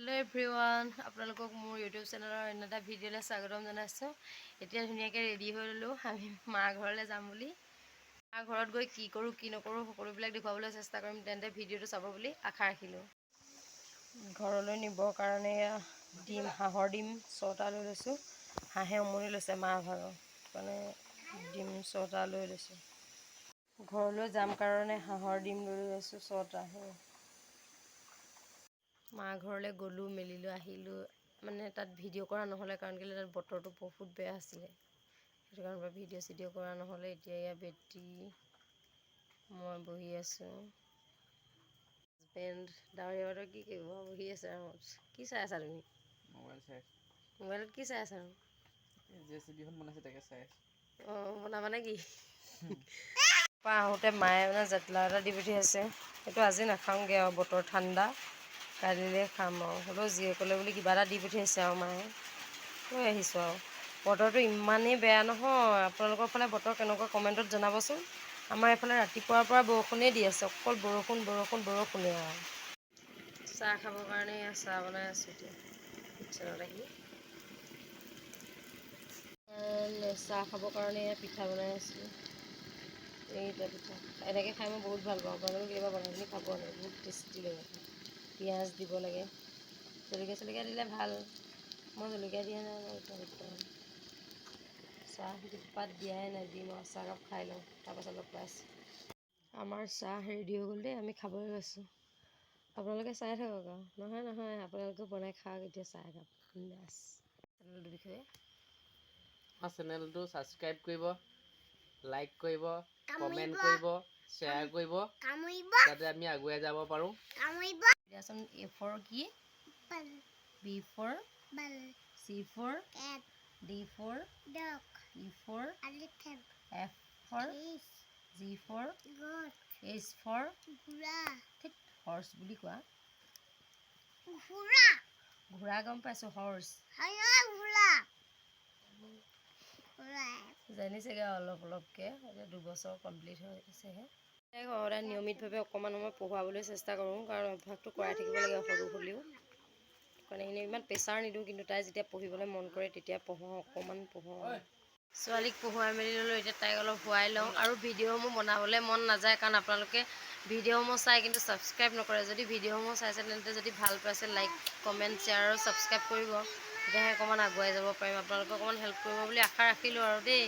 Hello' everyone, আপোনালোকক মোৰ YouTube চেনেলৰ অন্য এটা ভিডিঅ'লৈ স্বাগতম জনাইছোঁ। এতিয়া ধুনীয়াকৈ ৰেডি হৈ ল'লোঁ, আমি মা ঘৰলৈ যাম বুলি। মা ঘৰত গৈ কি কৰোঁ, কি নকৰোঁ, সকলোবিলাক দেখুৱাবলৈ চেষ্টা কৰিম। তেন্তে ভিডিঅ'টো চাব বুলি আশা ৰাখিলোঁ। ঘৰলৈ নিবৰ কাৰণে এয়া ডিম, হাঁহৰ ডিম 6টা লৈ লৈছোঁ। হাঁহে উমনি লৈছে মা ভাগৰ, মানে ডিম 6টা লৈ লৈছোঁ। ঘৰলৈ যাম কাৰণে হাঁহৰ ডিম লৈ লৈছোঁ 6টা। মা ঘৰলৈ গ'লোঁ, মেলিলোঁ, আহিলোঁ। মানে তাত ভিডিঅ' কৰা নহ'লে, কাৰণ কেলৈ তাত বতৰটো বহুত বেয়া আছিলে, সেইটো কাৰণে ভিডিঅ' চিডিঅ' কৰা নহ'লে। এতিয়া এয়া বেটি, মই বহি আছোঁ। হাজবেণ্ড ডাৱৰীয়া বতৰ, কি কৰিব, বহি আছে আৰামত। কি চাই আছা তুমি? মোবাইল চাই আছোঁ। মোবাইলত কি চাই আছা? জেচিবিখন বনাইছে, তাকে চাই আছোঁ। অঁ, বনাবা নে কি? পৰা আহোঁতে মায়ে মানে জাতিলাও এটা দি পঠিয়াইছে। সেইটো আজি নাখাওঁগৈ আৰু, বতৰ ঠাণ্ডা, কালিলৈ খাম আৰু। হ'লেও জীয়েকলৈ বুলি কিবা এটা দি পঠিয়াইছে আৰু মায়ে, লৈ আহিছোঁ। আৰু বতৰটো ইমানেই বেয়া নহয়। আপোনালোকৰ ফালে বতৰ কেনেকুৱা, কমেণ্টত জনাবচোন। আমাৰ এইফালে ৰাতিপুৱাৰ পৰা বৰষুণেই দি আছে, অকল বৰষুণ, বৰষুণ, বৰষুণেই। আৰু চাহ খাবৰ কাৰণে এয়া চাহ বনাই আছোঁ এতিয়া কিটচেনত আহি। চাহ খাবৰ কাৰণে এয়া পিঠা বনাই আছোঁ, এইকেইটা পিঠা। এনেকৈ খাই মই বহুত ভাল পাওঁ। আপোনালোকে কেতিয়াবা বনাই পিনি খাব, এনেকৈ বহুত টেষ্টি লাগে খাই। পিঁয়াজ দিব লাগে, জলকীয়া চলকীয়া দিলে ভাল। মই জলকীয়া দিয়া নাই বাৰু এতিয়া বৰ্তমান। চাহ পাত দিয়াই নাই, দিম আৰু। চাহকাপ খাই লওঁ, তাৰপাছত লগ পাই আছোঁ। আমাৰ চাহ ৰেডি হৈ গ'ল দেই, আমি খাবলৈ লৈছোঁ। আপোনালোকে চাই থাকক আৰু। নহয় নহয়, আপোনালোকেও বনাই খাওক এতিয়া চাহ একাপ বিন্দাছ। চেনেলটোৰ বিষয়ে? আমাৰ চেনেলটো ছাবস্ক্ৰাইব কৰিব, লাইক কৰিব, কমেণ্ট কৰিব, শ্বেয়াৰ কৰিব, যাতে আমি আগুৱাই যাব পাৰোঁ। দিয়াচোন, এ ফৰ কি? B for? C for? D for? E for? F for? G for? H for? ঠিক হৰ্চ বুলি কোৱা। ঘোঁৰা গম পাইছোঁ, হৰ্চ জানিছেগৈ অলপ অলপকৈ। এতিয়া 2 বছৰ কমপ্লিট হৈছেহে। তাইক সদায় নিয়মিতভাৱে অকণমান সময় পঢ়ুৱাবলৈ চেষ্টা কৰোঁ, কাৰণ অভ্যাসটো কৰাই থাকিব লাগে সৰু হ'লেও। কাৰণে এনেই ইমান প্ৰেছাৰ নিদিওঁ, কিন্তু তাই যেতিয়া পঢ়িবলৈ মন কৰে তেতিয়া পঢ়ুৱাওঁ, অকণমান পঢ়ুৱাওঁ। ছোৱালীক পঢ়ুৱাই মেলি ল'লোঁ, এতিয়া তাইক অলপ শুৱাই লওঁ। আৰু ভিডিঅ'সমূহ বনাবলৈ মন নাযায়, কাৰণ আপোনালোকে ভিডিঅ'সমূহ চাই কিন্তু ছাবস্ক্ৰাইব নকৰে। যদি ভিডিঅ'সমূহ চাইছে, তেন্তে যদি ভাল পাইছে, লাইক, কমেণ্ট, শ্বেয়াৰ আৰু ছাবস্ক্ৰাইব কৰিব। তেতিয়াহে অকণমান আগুৱাই যাব পাৰিম। আপোনালোকে অকণমান হেল্প কৰিব বুলি আশা ৰাখিলোঁ আৰু দেই।